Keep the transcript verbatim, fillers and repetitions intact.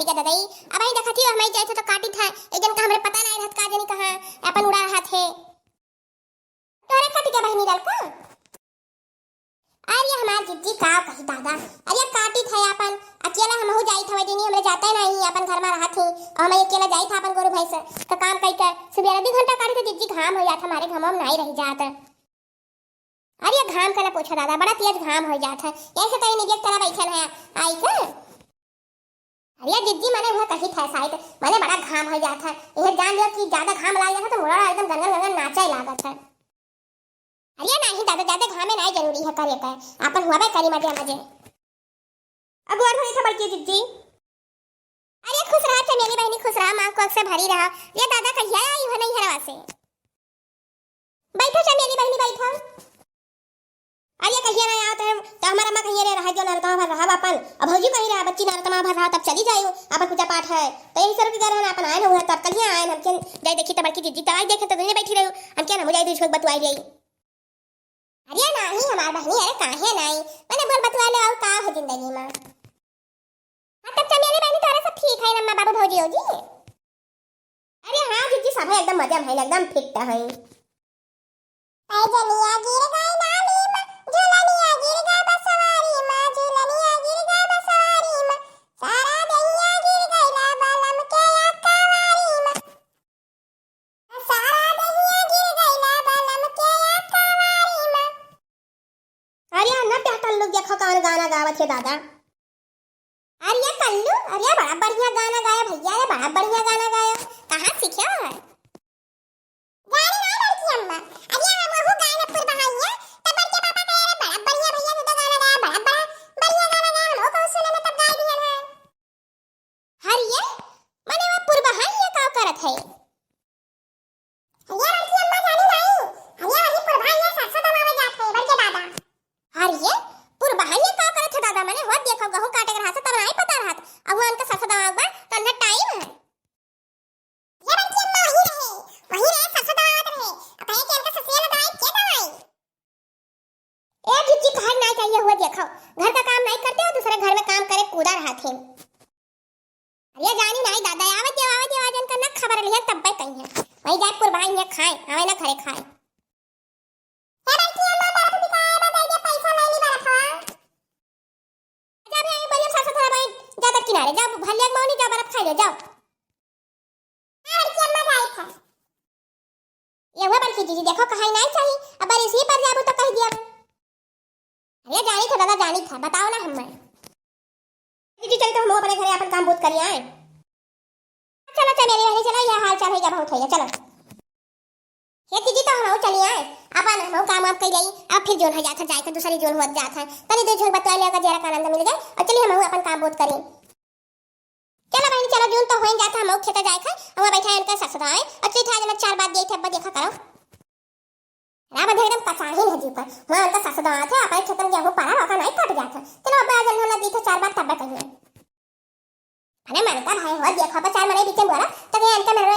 ठीक है ददई, अबहीं देखत ही, हमहीं जाइत है तो काटित है, एक जन का हमरे पता नाहीं रहत का जनी कहाँ अपन उड़ा रहत है। तोहरे काटी के बहिनी डाल का? अरे हमार जिज्जी का कही दादा, अरे काटित है अपन, अकेला हमहू जाइत हवे जनी, हमरे जाते नाहीं, अपन घर में रहत ही, और हम अकेला जाइत है अपन गोरू भैंस, तो काम कई के सुबह दू घंटा काटी तो जिज्जी घाम हो जात, हमारे घाम में नाहीं रह जात। अरे घाम का ना पूछो दादा, बड़ा तेज घाम हो जात है, ऐसे तो ये निबियत तरह बैठल है, आई का? अरे जिज्जी, मने वह कही था शायद, मने बड़ा घाम हो जात है। यह जान लियो कि ज्यादा घाम लाग जात है तो मुड़ा एकदम गनगन गनगन नाचे लागत है। अरे नाहीं दादा, ज्यादा घामे नाहीं जरूरी है करे का, आपन हुआ बे करी मजे मजे। अगुआर धरी था बड़की जिज्जी। अरे खुश रहा चमेली बहिनी, खुश रहा, माँ कोख से भरी रहा। ये दादा कहिया आई हो नैहरवा से? बैठो चमेली बहिनी, बैठो। अरे कहिया ना आवत रहे, तो हमार अम्मा कहिए रहे, रहा जो नरतवा भर रहा अपन। अब भौजी कही रहा, बच्ची नरतवा भर रहा, तब चली जायो, अपन पूजा पाठ है। तो यही सर के घर है ना, अपन आए ना हुआ, तब कहिया आए, हम क्या जाए देखी, तो बड़की जिज्जी तो आई देखे, तो दुनिया बैठी रही, हम क्या ना मुझे आई, तो इसको बतुआई रही। अरे नाहीं हमार बहिनी, अरे काहे नाहीं, मने बोल बतुआ ले, और का हो जिंदगी में। हाँ, तब चमेली बहिनी, तोहरे सब ठीक है, अम्मा, बाबू, भौजी, औजी? अरे हाँ जिज्जी, सब है एकदम मजे में है, एकदम फिट है। पैजनिया गिर गई नाली में, झुलनिया गिर गई बसवारी में, झुलनिया गिर गई बसवारी में, सारा दहिया गिर गई ला बलम के अकवारी में। सारा दहिया गिर गइला बलम के अकवारी में। अरे अन्ना टहटन लोग देखो कौन गाना गावत है दादा। अरे कल्लू, अरे बड़ा बढ़िया गाना गाया भैया, अरे बड़ा बढ़िया गाना गाया। कहाँ सीखे हो है? गाना ना बड़की अम्मा, अरे हम वहू गाना पुरबहाइया, तब बड़के पापा कहे, "अरे बड़ा बढ़िया भैया तू तो गाना गाया, बड़ा बड़ा बढ़िया गाना गाया, हम लोग को सुने में तब गाय दिया है।" हरिये, मने वो पुरबहाइया का करत है? हरिये बड़की अम्मा जानी नाई, हरिये वही पुरबहाइया सरसों दमावे जात है, बड़के दादा। हरिये, पुरबहाइया का करत है दादा? मने होत देखो गहूँ काटे के रहा से तब नाई पता रहत, अब वो उनका सरसों दमावे बा, तो उन्हें टाइम है। ये बड़की अम्मा वही रहे, वही रहे सरसों दमावत रहे, अब कहे कि इनका सरसों दमाई के दमाई। ए जिज्जी, कहर नाई चाहिए हुआ, देखो, घर का काम नाई करते हो, दूसरे घर में काम करे कूदा रहत है। अरे जानी नाई दादा, आवे देव, आवे देव, आज इनका ना खबर लिया, तब पे कहीं है। वही जाए पुरबाई है खाए, आवे ना घरे खाए। ए बड़की अम्मा, बर्फ बिकाए बा, दे दे पैसा, ले ली बर्फ, हाँ। जा बे, आई बढ़िया साफ सुथरा भाई, जा तक किनारे, जा भर ले एक मौनी, जा बर्फ खाई ले, जाओ। हाँ, बड़की अम्मा जाए था। ये हुआ बड़की जीजी, देखो कहाई नाई चाहिए, अब बारिश ही पर जाबू तो कह दिया। अरे जानी था दादा, जानी था, बताओ ना हमें। जीजी चल तो हम अपने घरे अपन काम बहुत करिए आए। चलो चल मेरी बहनी, चलो, यह हाल चाल है, क्या बहुत है, चलो। हे जीजी तो हम चली आए, अपन हम काम वाम कर जाई, अब फिर जोन हो जात है, जाए के दूसरी जोन हुआ जात है, तनी दो झोल बतवा ले, अगर जरा का आनंद मिल जाए, और चलिए हम अपन काम बहुत करी। चलो बहनी, चलो, जून तो होइन जात है, हम खेते जाए थे, हम बैठा है इनका ससुरा है, और चली था, आज मैं चार बात गई थे, अब देखा करो। राम बंधु एकदम कचाहिन है जी पर, वहाँ उनका ससुरा थे, अपने खेत में गेहूँ पड़ा, वहाँ नहीं काट जात है। चलो अब आज हम दी थे चार बात, तब कहिए। अरे मन का भाई हो, देखो, बचार मने बीच में बोला, तब ये इनका मेरे